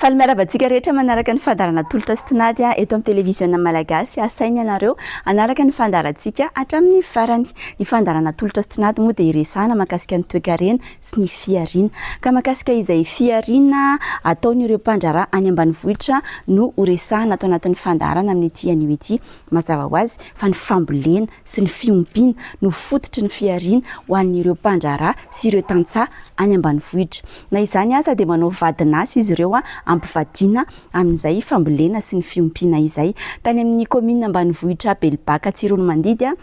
Faly miarahaba antsika rehetra manaraka ny fandaharana Tolotra sy Tinady eto amin'ny Televiziona Malagasy. Asaina ianareo hanaraka ny fandaharantsika hatramin'ny farany. Ny fandaharana Tolotra sy Tinady moa dia iresahana mahakasika ny toekarena sy ny fihariana. Ka mahakasika izay fihariana ataon'ireo mpandraharaha any ambanivohitra no horesahana ato anatin'ny fandaharana amin'ity anio ity. Mazava ho azy fa ny fambolena sy ny fiompiana no fototry ny fihariana ho an'ireo mpandraharaha sy ireo tantsaha any ambanivohitra. Na izany aza dia manao vadin'asa izy ireo ampivadiana amin'izay fambolena sy ny fiompiana izay. Tany amin'ny kaominina ambanivohitra Belobaka Tsiroanomandidy any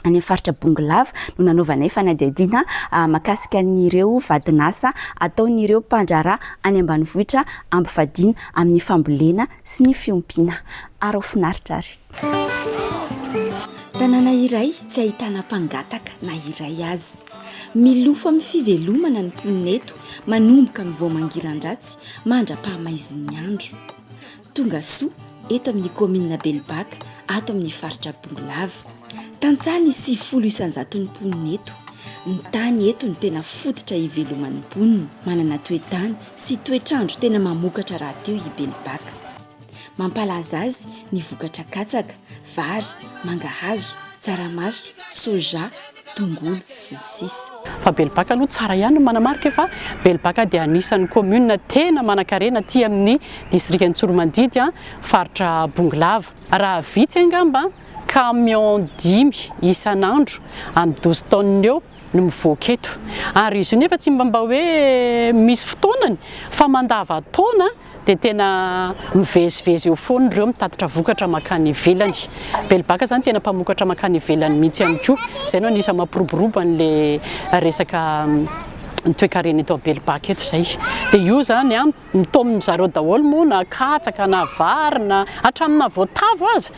amin'ny faritra Bongolava no nanaovanay fanadihadiana mahakasika an'ireo vadin'asa ataon'ireo mpandraharaha any ambanivohitra ampivadiana amin'ny fambolena sy ny fiompiana. Araho finaritra ary. Tanàna iray tsy ahitana mpangataka na iray aza. Milofo amin'ny fivelomana ny mponina eto manomboka amin'ny vao mangiran-dratsy mandra-pahamaizin'ny andro. Tonga soa eto amin'ny kaominina Belobaka ato amin'ny faritra Bongolava. Tantsaha ny 90 isan-jaton'ny mponina eto. Ny tany eto no tena fototra iveloman'ny mponina. Manana toe-tany sy toetr'andro tena mamokatra rahateo i Belobaka. Mampalaza azy ny vokatra katsaka, vary, mangahazo, tsaramaso, soja, tongolo, sy ny sisa. Fa Belobaka aloha tsara ihany ny manamarika fa Belobaka dia anisan'ny commune tena manankarena aty amin'ny distrikan'i Tsoromandidy, faritra Bongolava. Raha vitsy angamba camion dimy isan'andro amin'ny douze tonnes eo no mivoaka eto. Ary izy io nefa tsy mba mba hoe misy fotoanany fa mandavan-taona dia tena mivezivezy eo foana ireo mitatitra vokatra mankany ivelany. Belobaka izany tena mpamokatra mankany ivelany mihitsy ihany koa. Izay no anisan'ny mampiroborobo an'ilay resaka ny toekarena eto Belobaka eto izay. Dia io izany an, mitaomin-dry zareo daholo moa na katsaka na vary na hatraminà voatavo aza.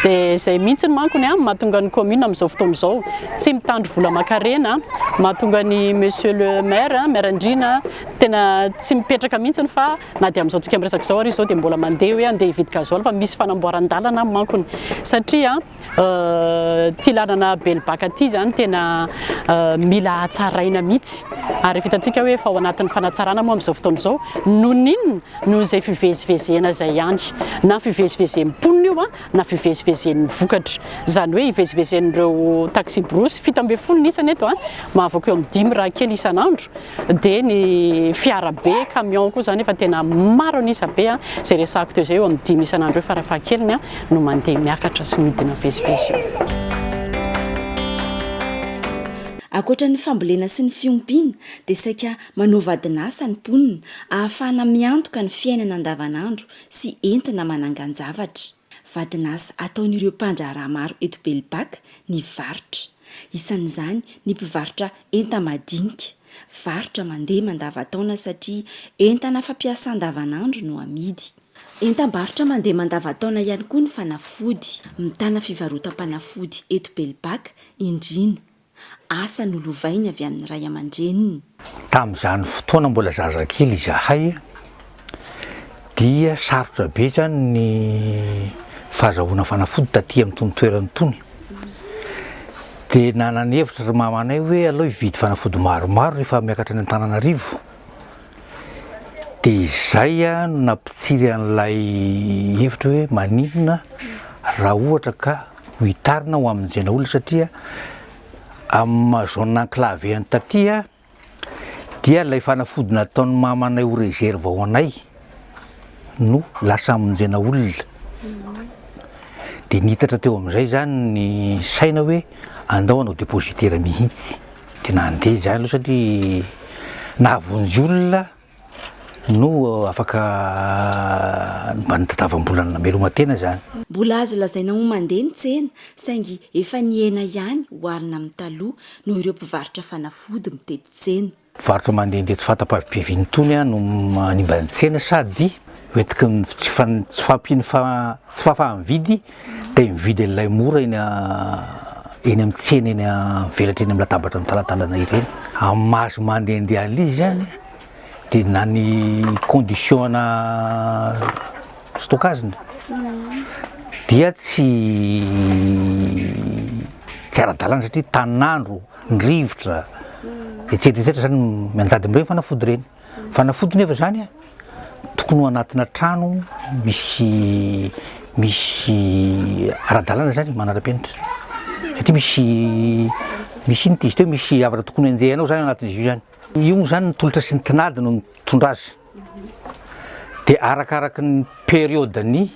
Dia izay mihitsy manko ny mahatonga ny commune amin'izao fotoana izao tsy mitandro vola aman-karena, mahatonga ny monsieur le maire, maire Andriana tena tsy mipetraka mihitsy fa na dia amin'izao tsika miresaka izao ary izy izao dia mbola mandeha hoe andeha hividy gasoil fa misy fanamboaran-dalana mankony satria ity lalana Belobaka ity izany tena mila hatsaraina mihitsy ary efa hitantsika hoe efa ao anatin'ny fanatsarana moa amin'izao fotoana izao noho ny inona? Noho izay fivezivezena izay ihany na fivezivezen'ny mponina io na fivezivezen'ny vokatra. Izany hoe ivezivezen'ireo taxi-brousse, 17 ny isany eto, mahavoaka eo amin'ny dimy raha kely isan'andro, dia ny fiara be, camion koa izany efa tena maro an'isa be, izay resahako teo izay eo amin'ny dimy isan'andro eo farafahakeliny no mandeha miakatra sy midina mivezivezy eo. Ankoatra ny fambolena sy ny fiompiana dia saika manao vadin'asa ny mponina ahafahana miantoka ny fiainana andavanandro sy entina manangan-javatra. Vadin'asa ataon'ireo mpandraharaha maro eto Belobaka ny varotra. Isan'izany ny mpivarotra enta-madinika. Varotra mandeha mandavantaona satria entana fampiasa andavanandro no amidy. Entam-barotra mandeha mandavantaona ihany koa ny fanafody. Mitana fivarotam-panafody eto Belobaka i Ndrina. Asa nolovainy avy amin'ny ray aman-dreniny. Tamin'izany fotoana mbola zazakely izahay dia sarotra be izany ny fahazahoana fanafody taty amin'itony toerana itony. Dia nanana hevitra ry mamanay hoe aleo hividy fanafody maromaro rehefa miakatra any Antananarivo. Dia izay no nampitsiry an'ilay hevitra hoe maninona raha ohatra ka ho hitarina ho hamonjena olona satria amin'ny maha zone enclavée an'i taty dia ilay fanafody nataon'ny mamanay ho réserve ho anay no lasa hamonjena olona. Dia nitatra teo amin'izay izany ny saina hoe andao hanao dépositaire mihitsy. Dia nandeha izany aloha satria nahavonjy olona no afaka mba nitadiavam-bola nameloma-tena izany. Mbola azo lazaina ho mandeha ny tsena saingy efa nihena ihany oharina amin'ny taloha noho ireo mpivarotra fanafody mitety tsena. Mpivarotra mandehandeha tsy fanta-pavipiavina itony no manimba ny tsena sady hoentiky ny tsy fahampian'ny tsy fahafaha-mividy dia mividy an'ilay mora eny eny amin'ny tsena eny mivelatra eny amin'ny latabatra mitalatalana ireny. Amin'ny maha azo mandehandeha an'ilay izy izany dia na ny condition ana stockage-ny dia tsy tsy ara-dalàna satria tanin'andro, ny rivotra, et cetera et cetera zany mianjady amin'ireny fanafody ireny. Fanafody nefa izany. Tokony ho anatina trano misy misy ara-dalàna zany manara-penitra satria misy misy inona izy teo misy zavatra tokony henjehanao zany anatin'izy io zany. Io moa zany ny tolotra sy ny tinady no mitondra azy de arakaraky ny période ny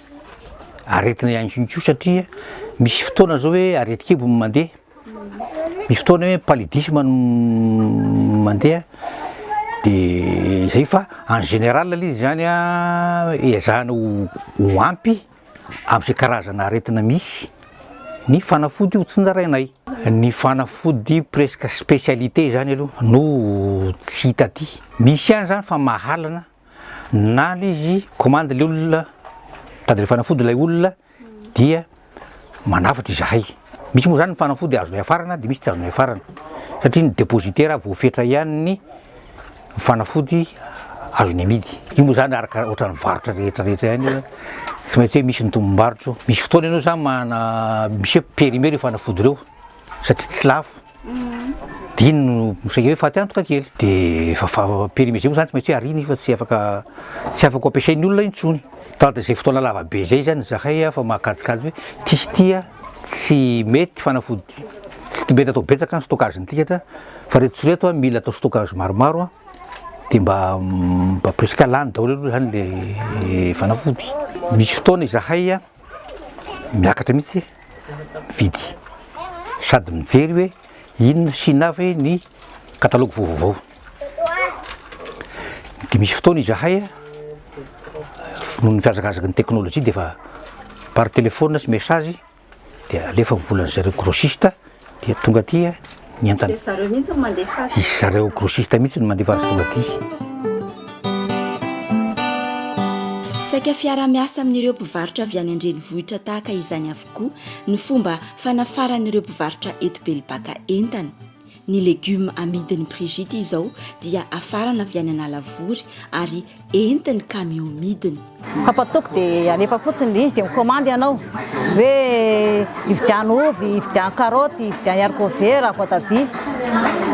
aretina ihany koa satria misy fotoana zao hoe aretin-kibo no mandeha Misy fotoana hoe paludisme no mandeha de zay fa en général le izy zany an ezahana ho ho ampy am'zay karazana aretina misy ny fanafody ho tsinjarainay. Ny fanafody presque spécialité zany aloha no tsy hita aty, misy ihany zany fa mahalana na le izy commande le olona mitady le fanafody ilay olona dia manafatra izahay. Misy moa izany ny fanafody azonay afarana dia misy tsy azonay afarana satria ny dépositaire voafetra ihany ny fanafody azony amidy. Io moa izany araka ohatran'ny varotra rehetra rehetra ihany io, tsy maintsy hoe misy ny tombom-barotra io. Misy fotoana ianao izany mana misy hoe périmé ireo fanafody ireo satria tsy lafo. Dia iny no saika hoe faty antoka kely. Dia efa fa périmé zay moa zany tsy maintsy hoe ariana iny fa tsy afaka tsy afaka ho ampiasain'ny olona intsony. Tantiny izay fotoana lava be izay zany zahay fa mahakajikajy hoe ty sy ty tsy mety fanafody tsy mety atao betsaka ny stockage-n'ity ka fa reto sy reto mila atao stockage maromaro dia mba mba presque lany daholo aloha zany le fanafody. Misy fotoana izahay miakatra mihitsy mividy sady mijery hoe inona sy inona avy ny catalogue vaovaovao. Dia misy fotoana izahay noho ny fihazakazaky ny teknolojia dia efa par téléphone sy message dia alefa ny volan'ny zareo grossiste dia tonga aty ny entana. Dia zareo mihitsy no mandefa azy. Izy zareo grossiste mihitsy no mandefa azy tonga aty. Saika fiaraha-miasa amin'ireo mpivarotra avy any an-drenivohitra tahaka izany avokoa ny fomba fanafaran'ireo mpivarotra eto Belobaka entana. Ny legioma amidin'i Brigitte izao dia afarana avy any Analavory ary entin'ny kamiao midina. Fampatoky dia alefa fotsiny ilay izy dia mikomandy ianao hoe ividiano ovy, ividiano karaoty, ividiano haricot vert, voatabia.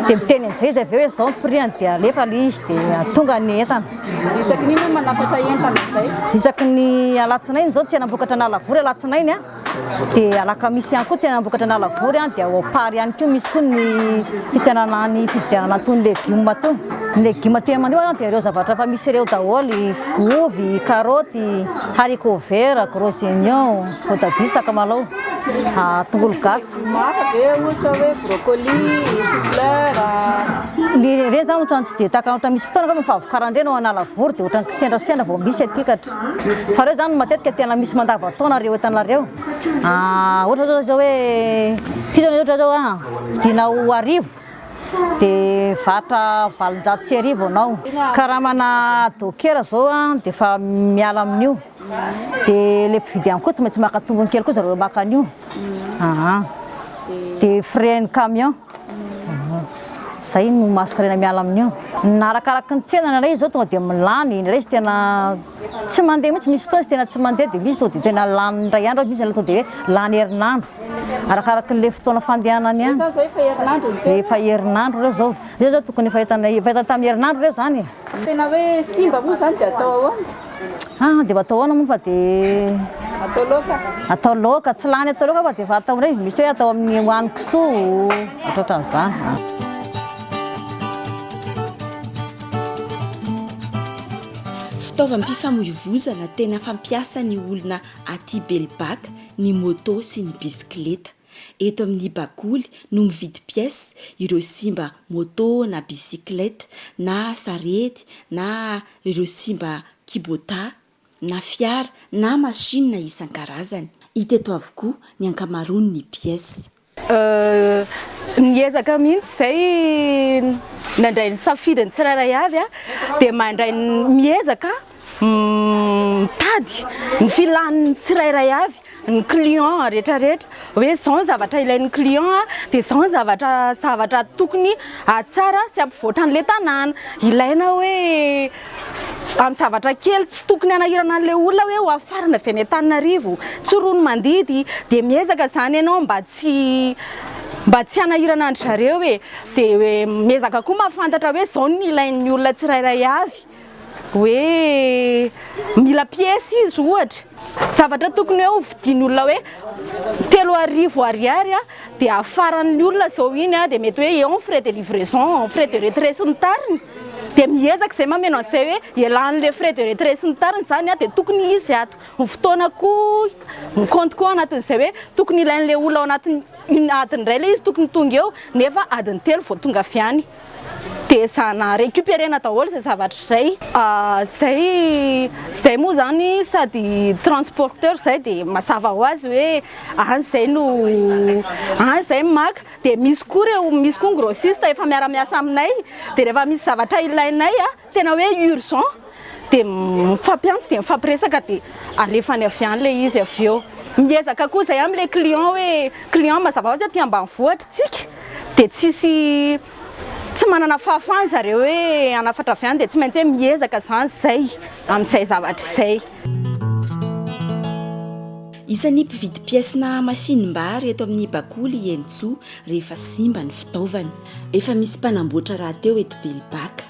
Dia miteny amin'izay izy avy eo hoe izao ny prix-ny dia alefa ilay izy dia tonga ny entana. Isaky ny inona manafatra entana izay? Isaky ny alatsinainy izao tsenam-bokatra Analavory alatsinainy a. Dia alakamisy ihany koa tsenam-bokatra Analavory dia ao Ampary ihany koa misy koa ny fitsenana ny fividianana itony legioma itony. Ny legioma tena mandeha dia ireo zavatra efa misy ireo daholo, ovy, karaoty, haricot vert, gros oignon, voatabia, sakamalaho, tongolo gasy. Legioma hafa ve ohatra hoe brocoli, chou fleur? Ny ireny izany ohatran'ny tsy dia tahaka ohatra misy fotoana angamba ny fahavokaran'ireny ao Analavory dia ohatran'ny kisendrasendra vao misy aty ka. Fa reo zany matetika tena misy mandava-taona reo entanareo. Ohatra zao zao hoe ty zao ohatra zao a vidinao arivo de varotra 1800 anao. Karamana dokera zao a de efa miala amin'io. De le mpividy ihany koa tsy maintsy maka tombony kely koa zareo maka an'io. Aa de frais ny camion. Zay no mahazo-karena miala amin'io. Na arakaraky ny tsena indraindray izy zao tonga dia milany, indraindray izy tena tsy mandeha mihitsy, misy fotoana izy tena tsy mandeha dia misy tonga dia tena lany indray andro, misy tonga dia hoe lany herinandro. Arakaraky le fotoana fandehanany ihany. Zao efa herinandro ny teo. Efa herinandro ireo zao. Ireo zao tokony efa entanay, efa entana tamin'ny herinandro ireo zany e. Tena hoe simba moa zany dia atao ahoana? Ah, dia atao ahoana moa fa dia atao laoka. Atao laoka, tsy lany atao laoka fa dia efa atao indray izy, misy hoe atao amin'ny hohanin-kisoa, ohatrohatran'izany. Fitaovam-pifamoivozana tena fampiasan'ny olona aty Belobaka ny moto sy ny bisikileta. Eto amin'ny Bakoly no mividy pièces ireo simba moto na bicyclette na sarety na ireo simba kibota na fiara na machine isan-karazany. Hita eto avokoa ny ankamaroan'ny pièces. Niezaka mihitsy izay nandray ny safidiny tsirairay avy dia mandray miezaka mitady ny filan'ny tsirairay avy ny client rehetra rehetra hoe izao ny zavatra ilain'ny client dia izao ny zavatra zavatra tokony hahatsara sy hampivoatra an'ilay tanàna. Ilaina hoe amin'ny zavatra kely tsy tokony hanahirana an'ilay olona hoe ho hafarana avy any Antananarivo, Tsiroanomandidy dia miezaka izany ianao mba tsy mba tsy hanahirana an-dry zareo e, dia hoe miezaka koa mahafantatra hoe izao no ilain'ny olona tsirairay avy. Hoe mila pièce izy ohatra. Zavatra tokony hoe ho vidian'ny olona hoe 3000 ariary dia afaran'ny olona izao iny dia mety hoe eo ny frais de livraison, frais de retrait sy ny tariny. Dia miezaka izay mameno an'izay hoe ialàn'ilay frais de retrait sy ny tariny izany dia tokony hisy ato. Ny fotoana koa mi-compte koa anatin'izay hoe tokony ilain'ilay olona ao anatin'ny adiny iray ilay izy tokony tonga eo nefa adiny telo vao tonga avy any. Dia ezahana récupérer-na daholo izay zavatra izay. Izay izay moa izany sady transporteur izay dia mazava ho azy hoe any izay no any izay maka. Dia misy koa ireo misy koa ny grossiste efa miara-miasa aminay dia rehefa misy zavatra ilainay tena hoe urgent dia mifampiantso dia mifampiresaka dia alefany avy any ilay izy avy eo. Miezaka koa izay amin'ilay client hoe client mazava ho azy aty ambanivohitra tsika dia tsisy tsy manana fahafahana zareo hoe hanafatra avy any dia tsy maintsy hoe miezaka izany izay amin'izay zavatra izay. Isan'ny mpividy pièce-na machine-mbary eto amin'ny Bakoly i Henintsoa rehefa simba ny fitaovany. Efa misy mpanamboatra rahateo eto Belobaka.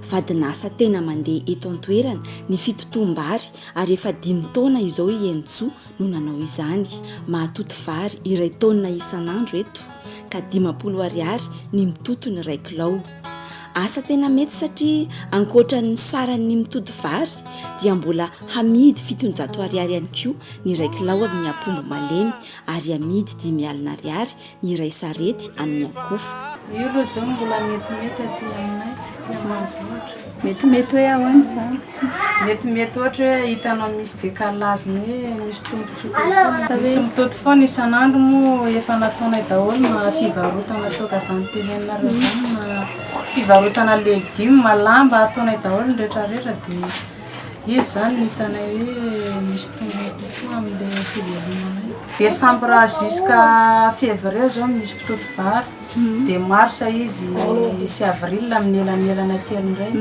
Vadin'asa tena mandeha eto an-toerana ny fitotoam-bary ary efa dimy taona izao i Henintsoa no nanao izany. Mahatoto vary iray taonina isan'andro eto ka 50 ariary ny mitoto ny iray kilao. Asa tena mety satria ankoatra ny saran'ny mitoto vary dia mbola hamidy 700 ariary ihany koa ny iray kilao amin'ny apombo malemy ary hamidy 50 ariary ny iray sarety amin'ny akofa. Io aloha izao no mbola metimety aty aminay, aty ambanivohitra. Metimety hoe ahoana izany? Metimety ohatra hoe hitanao misy décalage-ny hoe misy tombontsoa kokoa. Misy mitoto foana isan'andro moa efa nataonay daholo na fivarotana toaka izany teneninareo izany na fivarotana legioma, lamba ataonay daholo ny rehetrarehetra dia izy izany no hitanay hoe misy tombony kokoa amin'ilay fivelomanay. Décembre jusqu'à février izao misy mpitoto vary. Dia mars izy sy avril amin'ny elanelana kely indray.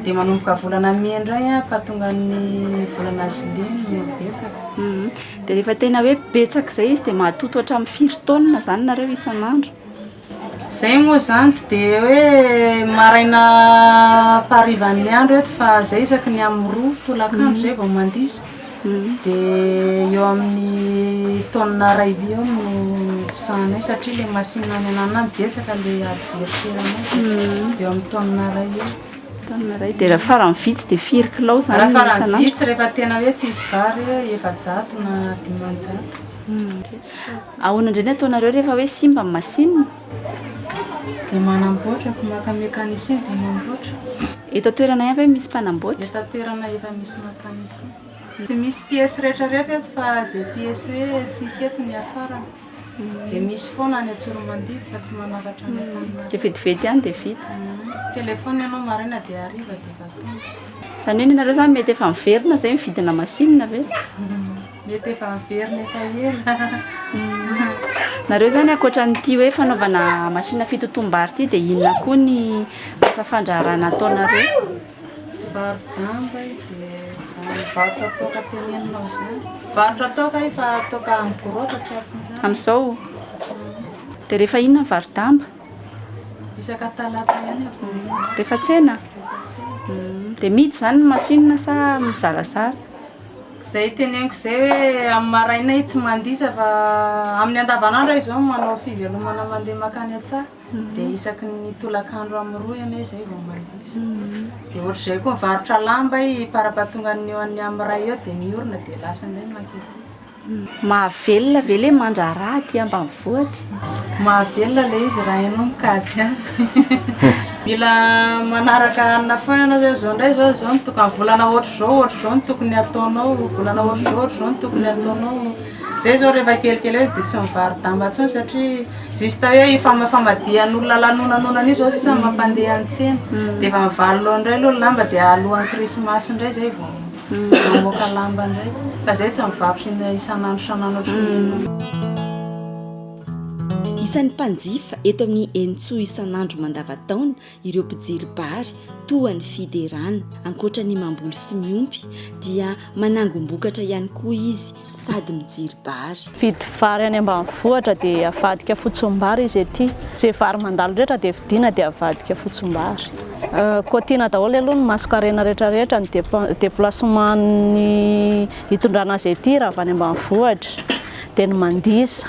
Dia manomboka volana mai indray an, mpahatonga ny volana juillet no betsaka. Dia rehefa tena hoe betsaka izay izy dia mahatoto hatramin'ny firy taonina izany nareo isan'andro? Izay moa izany tsy dia hoe maraina ampaharivan'ny andro eto fa izay isaky ny amin'ny roa tolakandro izay vao mandisa. Dia eo amin'ny tonne iray by eo no disahanay satria ilay machine any ananona any betsaka ilay adversaire-nay dia eo amin'ny tonne iray eo. Tonne iray. Dia raha farany vitsy dia firy kilao izany Raha farany isan'andro? vitsy rehefa tena hoe tsisy vary 400 na 500. Ahoana indray ny ataonareo rehefa hoe simba ny machine? Dia manamboatra, maka mécanicien dia mamboatra. Eto an-toerana ihany ve misy mpanamboatra? Eto an-toerana efa misy mécanicien. Tsy misy pièce rehetra rehetra eto fa izay pièce hoe tsisy eto ny hiafarana. Dia misy foana any Antsiromandidy fa tsy manafatra any Antananarivo. Dia vetivety ihany dia vita. Téléphone ianao maraina dia hariva dia efa tonga. Izany hoe ny anareo izany mety efa miverina izay mividina machine ve? Mety efa miverina efa ela. Nareo izany ankoatra an'ity hoe fanaovana machine fitotoam-bary ity dia inona koa ny asa fandraharahana ataonareo? Varo-damba io dia izany varotra toaka teneninao izany. Varotra toaka io fa toaka amin'ny gros fa tsy atsinjara. Amin'izao? Dia rehefa inona ny varo-damba? Isaka talata ihany aho. Rehefa tsena? Rehefa tsena. Dia mihidy izany ny machine sa mizarazara? Izay teneniko izay hoe amin'ny maraina io tsy mandisa fa amin'ny andavanandro aho izao manao fivelomana mandeha mankany an-tsaha dia isaky ny tolakandro amin'ny roa ianao izay vao mandisa. Dia ohatr'izay koa mivarotra lamba i parapatongan'ny eo an'ny amin'ny iray eo dia miorina dia lasa indray mankety. Mahavelona ve ilay mandraharaha aty ambanivohitra? Mahavelona ilay izy raha ianao mikajy azy. Mila manaraka hanina foana ianao hoe izao indray izao, izao no tokony, volana ohatr'izao, ohatr'izao no tokony hataonao, volana ohatr'izao, ohatr'izao no tokony hataonao. Izay izao rehefa kelikely eo izy dia tsy mivaro-damba intsony satria juste hoe io famadihan'olona lanonanonana io izao sisa no mampandeha ny tsena. Dia efa mivalona eo indray aloha ny lamba dia alohan'ny krismasy indray izay vao mamoaka lamba indray. Fa izay tsy mivarotra isan'andro isan'andro ohatran'ny. Isan'ny mpanjifa eto amin'ny Henintsoa isan'andro mandavantaona ireo mpijery bary toa an'i Fiderana. Ankoatra ny mamboly sy miompy dia manangom-bokatra ihany koa izy sady mijery bary. Mividy vary any ambanivohitra dia avadika fotsimbary izy ety. Izay vary mandalo rehetra dia vidiana dia avadika fotsimbary. Kaotiana daholo aloha ny masonkarena rehetra rehetra, ny déplacement-n'ny hitondrana azy ety raha avy any ambanivohitra dia ny mandiza.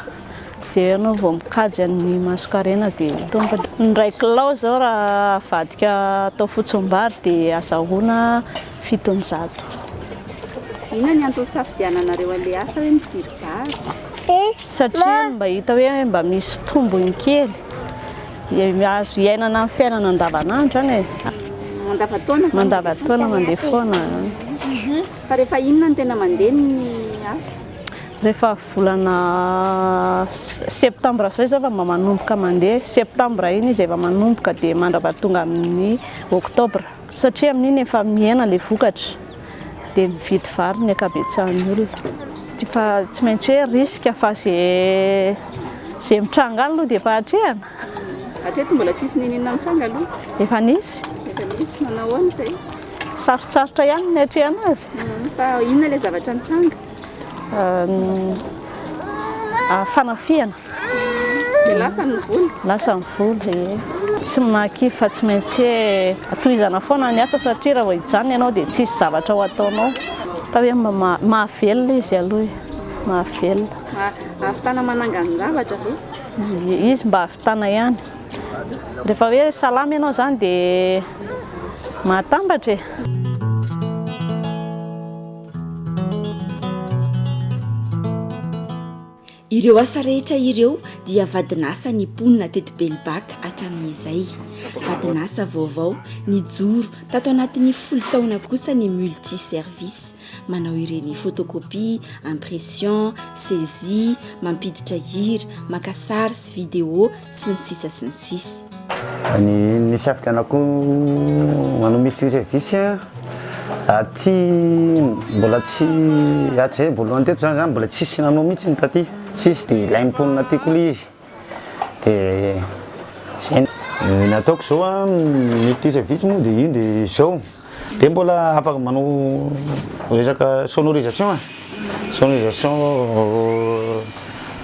Dia eo ianao vao mikajy an'ny masonkarena dia tompony. Ny iray kilao izao raha avadika atao fotsimbary dia azahoana 700. Inona ny antony safidiananareo an'ilay asa hoe mijery bary? Satria mba hita hoe mba misy tombony kely azo iainana amin'ny fiainana andavanandro izany e. Mandavantaona izany? Mandavantaona mandeha foana. Fa rehefa inona no tena mandeha ny asa? Rehefa volana septambra izao izy efa mba manomboka mandeha, septambra iny izy efa manomboka dia mandrapatonga amin'ny oktobra satria amin'iny efa mihena ilay vokatra dia mividy vary ny ankabetsahan'ny olona. Fa tsy maintsy hoe risque fa izay izay mitranga any aloha dia efa atrehana. Hatreto mbola tsisy n'inon'inona nitranga aloha? Efa nisy. Efa nisy, nanao ahoana izay? Sarotsarotra ihany ny atrehana azy. Fa inona ilay zavatra nitranga? Fanafihana. Dia lasa ny vola? Lasa ny vola, ie. Tsy mahakivy fa tsy maintsy hoe tohizana foana ny asa satria raha vao hijanona ianao dia tsisy zavatra ho ataonao. Atao hoe mahavelona izy aloha e, mahavelona. Ahavitana manangan-javatra ve? Izy mba ahavitana ihany. Rehefa hoe salama ianao izany dia mahatambatra e. Ireo asa rehetra ireo dia vadin'asa ny mponina teto Belobaka hatramin'izay. Vadin'asa vaovao nijoro tato anatin'ny folo taona kosa ny Multi Service, manao ireny photocopie, impression, saisie, mampiditra hira, maka sary sy vidéo, sy ny sisa sy ny sisa. Ny nisafidianako manao multi service aty mbola tsy hatrizay voalohany teto zany zany mbola tsisy nanao mihitsy ny taty, tsisy de ilain'ny mponina aty koa le izy de zay ny ataoko zao a multi service moa de iny de zao. Dia mbola afaka manao resaka sonorisation e, sonorisation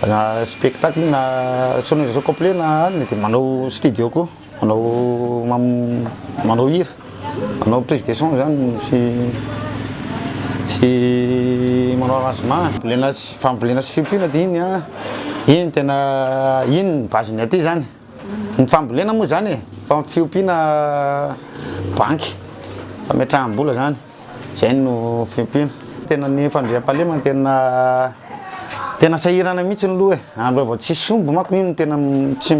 na spectacle na sonorisation complet na alina dia manao studio koa, manao manao hira, manao prise de son zany sy sy manao arrangement, fambolena sy fambolena sy fiompiana dia iny an, iny tena iny ny base-ny aty zany. Ny fambolena moa zany e, fa ny fiompiana banky, fametraham-bola zany, zay no fiompiana. Tena ny fandriampahalemana tena tena sahirana mihitsy aloha e, andro vao tsisy omby manko iny no tena tsy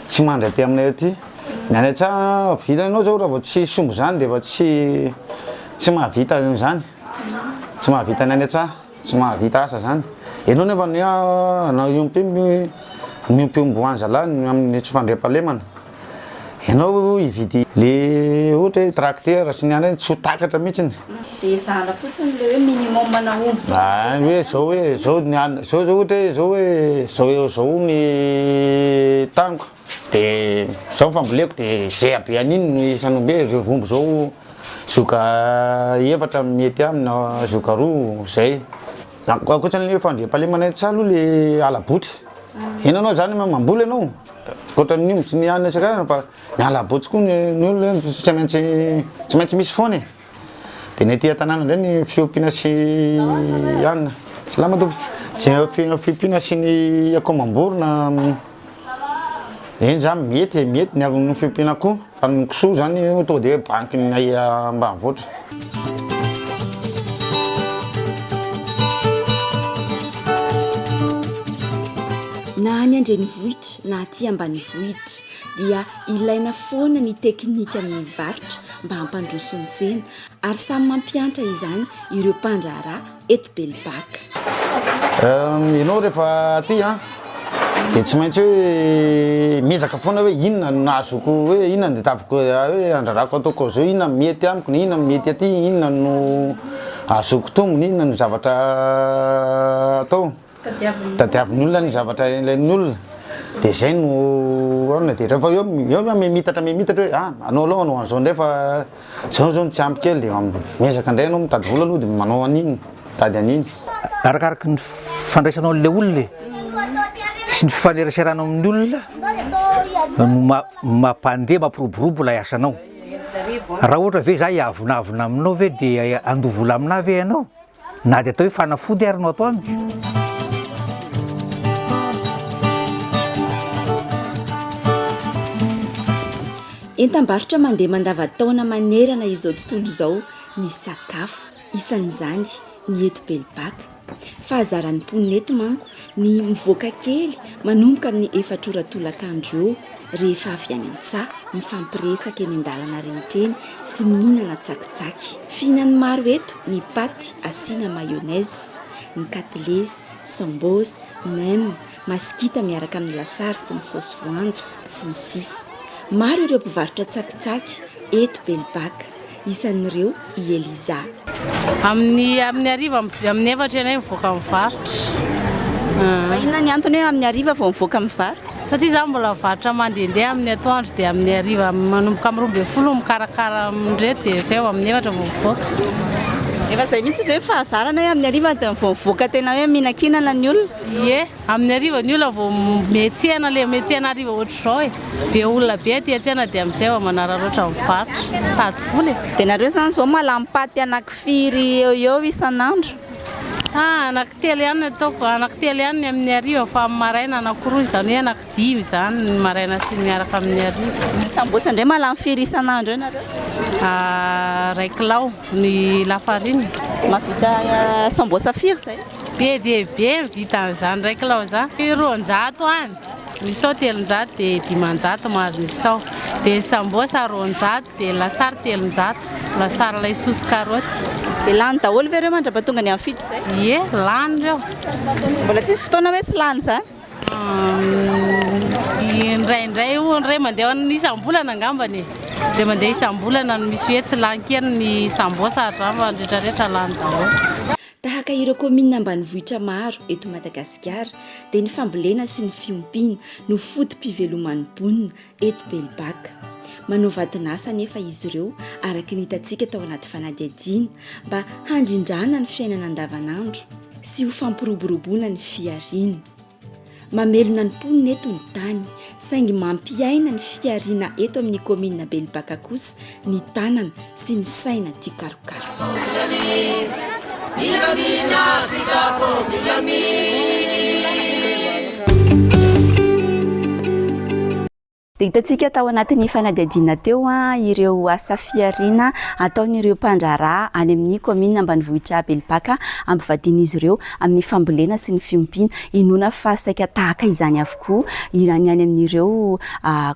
tsy mandry aty aminay aty. Ny any an-tsaha vitanao zao raha vao tsisy omby zany de efa tsy tsy mahavita an'izany, tsy mahavita ny any an-tsaha. Tsy mahavita asa zany. Enao nefa ny anao hiompy miompy omby ho any zalahy ny amin'ny tsy fandriampahalemana. Enao hividy le ohatra hoe tracteur sy ny any reny tsy ho takatra mihitsiny. Dia ezahana fotsiny le hoe minimum ana omby tokony Ah hoe zao hoe zao ny any zao zao ohatra hoe zao hoe zao eo zao ny taniko de zao ny famboleko de zay habe an'iny no isan'omby hoe reo omby zao Zoka efatra mety aminy na zoka roa zay. Ankoatran'le fandriampahalemana etsy aloha le ala-botry. Eny anao zany mamboly ianao, ankoatran'ny omby sy ny hanina isan-karazany fa ny ala-botry koa ny olona tsy maintsy tsy maintsy misy foana e. De ny aty an-tanàna indray ny fiompiana sy hanina. Salama tompoko. Tsy fiompiana sy ny akoho amam-borona. Eny zany mety e, mety ny amin'ny fiompiana akoho fa ny kisoa zany tonga de hoe banky ny ambanivohitra. Na any an-drenivohitra na aty ambanivohitra dia ilaina foana ny teknika amin'ny varotra mba hampandroso ny tsena ary samy mampiantra izany ireo mpandraharaha eto Belobaka. Ianao rehefa aty an, dia tsy maintsy hoe miezaka foana hoe inona no nahazoako hoe inona no tadiaviko hoe andrarako ataoko zao, inona no mety amiko, inona no mety aty, inona no ahazoako tombony, inona no zavatra atao. Tadiavin'ny olona ny zavatra ilain'ny olona dia izay no aona dia rehefa eo eo miha-miitatra miha-miitatra hoe ah anao aloha hanao an'izao indray fa izao izao no tsy ampy kely dia miezaka indray ianao mitady vola aloha dia manao an'iny mitady an'iny. Arakaraky ny fandraisanao an'ilay olona e, sy ny fifaneraseranao amin'ny olona no mampandeha mampiroborobo ilay asanao. Raha ohatra ve za hiavonavona aminao ve dia handoa vola aminà ve ianao? Na dia atao hoe fanafody ary no atao amiko. Entam-barotra mandeha mandavantaona manerana izao tontolo izao ny sakafo, isan'izany ny eto Belobaka. Fahazaran'ny mponina eto manko ny mivoaka kely manomboka amin'ny efatr'ora tolakandro eo rehefa avy any an-tsaha, mifampiresaka eny an-dalana rehetra eny sy mihinana tsakitsaky. Fihinan'ny maro eto ny paty asiana mayonnaise, ny katilezy, sambos, nem, masikita miaraka amin'ny lasary sy ny saosy voanjo, sy ny sisa Maro ireo mpivarotra tsakitsaky eto Belobaka. Isan'ireo i Eliza. Amin'ny amin'ny hariva amin'ny efatra ianay mivoaka mivarotra. Fa inona ny antony hoe amin'ny hariva vao mivoaka mivarotra? Satria izaho mbola mivarotra mandehandeha amin'ny atoandro dia amin'ny hariva manomboka amin'ny 12 mikarakara amin'ireto dia izay vao amin'ny efatra vao mivoaka. Efa izay mihitsy ve ny fahazarana hoe amin'ny hariva dia vao mivoaka tena hoe mihinankinana ny olona? Ie. Amin'ny hariva ny olona vao miantsena le miantsena hariva ohatr'izao e. Be olona be aty an-tsena dia amin'izay vao manararaotra mivarotra, mitady vola e. Dia nareo izany izao malamy paty anaky firy eo eo isan'andro? Ah, anaky telo ihany no ataoko, anaky telo ihany ny amin'ny hariva fa amin'ny maraina anakiroa, izany hoe anaky dimy izany ny maraina sy ny miaraka amin'ny hariva. Ny sambosa indray malamy firy isan'andro eo nareo? Ah, iray kilao ny lafarina. Mahavita sambosa firy izay? Be dia be ny vitan'izany iray kilao izany. 200 any, misao 300 dia 500 mahazo misao. Dia ny sambosa 200 dia ny lasary 300, lasary laisoa sy karaoty. Dia lany daholo ve ireo mandra-pahatonga ny amin'ny fito izay? Ie, lany ireo. Mbola tsisy fotoana hoe tsy lany izany? Indraindray hono indray mandeha isam-bolana angambany e. Indray mandeha isam-bolana no misy hoe tsy lany kely ny sambosa ary izany fa ny rehetrarehetra lany daholo. Tahaka ireo kaominina ambanivohitra maro eto Madagasikara dia ny fambolena sy ny fiompiana no foto-piveloman'ny mponina eto Belobaka. Manao vadin'asa anefa izy ireo araka ny hitantsika tao anaty fanadihadiana mba handrindrana ny fiainana andavanandro sy ho fampiroboroboana ny fihariana. Mamelona ny mponina eto ny tany, saingy mampiaina ny fihariana eto amin'ny kaominina Belobaka kosa ny tanana sy ny saina tia karokaroka. Dia hitantsika tao anatin'ny fanadihadiana teo ireo asa fihariana ataon'ireo mpandraharaha any amin'ny kaominina ambanivohitra Belobaka ampivadian'izy ireo amin'ny fambolena sy ny fiompiana. Inoana fa saika tahaka izany avokoa ny any amin'ireo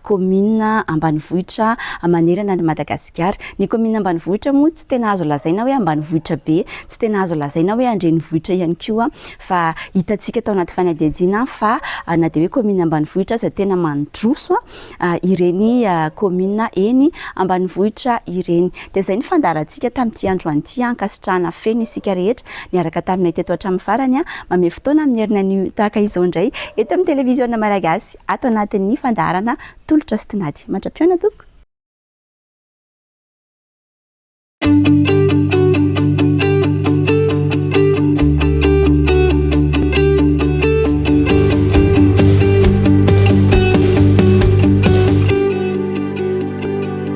kaominina ambanivohitra manerana an'i Madagasikara. Ny kaominina ambanivohitra moa tsy tena azo lazaina hoe ambanivohitra be, tsy tena azo lazaina hoe andrenivohitra ihany koa Fa hitantsika tao anaty fanadihadiana fa na dia hoe commune ambanivohitra aza tena mandroso ireny commune eny ambanivohitra ireny. Dia izay ny fandaharantsika tamin'ity androany ity. Ankasitrahana feno isika rehetra niaraka taminay teto hatramin'ny farany. Mamehy fotoana amin'ny heriny anio tahaka izao indray eto amin'ny televiziona malagasy ato anatin'ny fandaharana Tolotra sy Tinady. Mandra-pihaona tompoko.